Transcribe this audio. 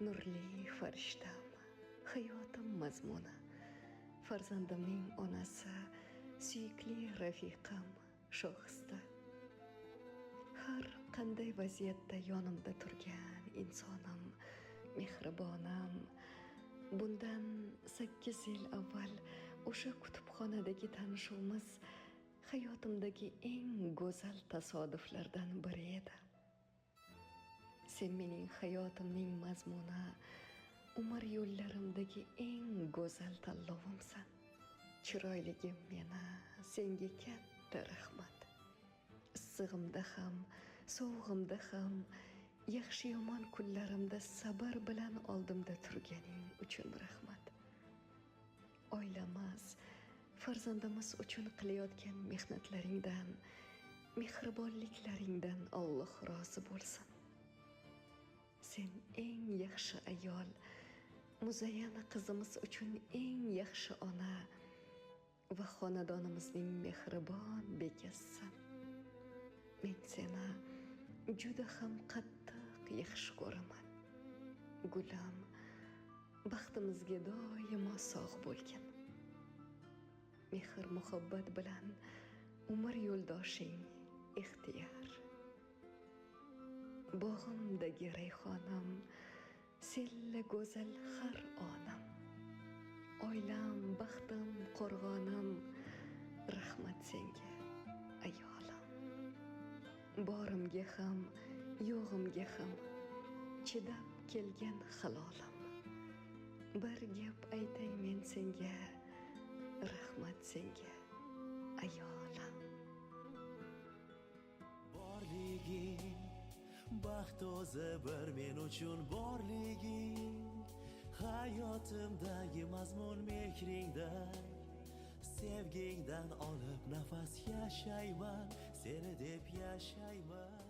Nurli farishtam, hayotim mazmuni, farzandimning onasi, suyukli rafiqam Shohista. Har qanday vaziyatda yonimda turgan insonim, mehribonim. Bundan 8 yil avval o'sha kutubxonadagi tanishuvimiz hayotimdagi eng go'zal tasodiflardan biri edi. Sen mening hayotimning mazmuni, umr yo'llarimdagi eng go'zal tanlovimsan. Chiroyligim meni, senga katta rahmat. Issig'imda ham, sovug'imda ham, yaxshi yomon kunlarimda sabr bilan oldimda turganing uchun rahmat. Oilamiz, farzandimiz uchun qilayotgan mehnatlaringdan, mehribonliklaringdan Alloh rozi bo'lsin. Sen eng yaxshi ayol, Muzayyana qizimiz uchun eng yaxshi ona va xonadonimizning mehribon bekasisan. Men seni juda ham qattiq yaxshi ko'raman. Gulam, baxtimizga doimo sog' bo'lgin. Mehr muhabbat bilan umr yo'ldoshing Ixtiyor. Bog'imdagi rayhonim, sella go'zal har onim. Oilam, baxtim, qo'rg'onim, rahmat senga, ayolim. Borimga ham, yo'g'imga ham chidab kelgan halolim. Bir gap aytay men senga, rahmat senga, ayolim. Borliging baxt o'zi bir men uchun, borliging hayotimdagi mazmun mehringda, sevgingdan olib nafas yashayman, seni deb yashayman.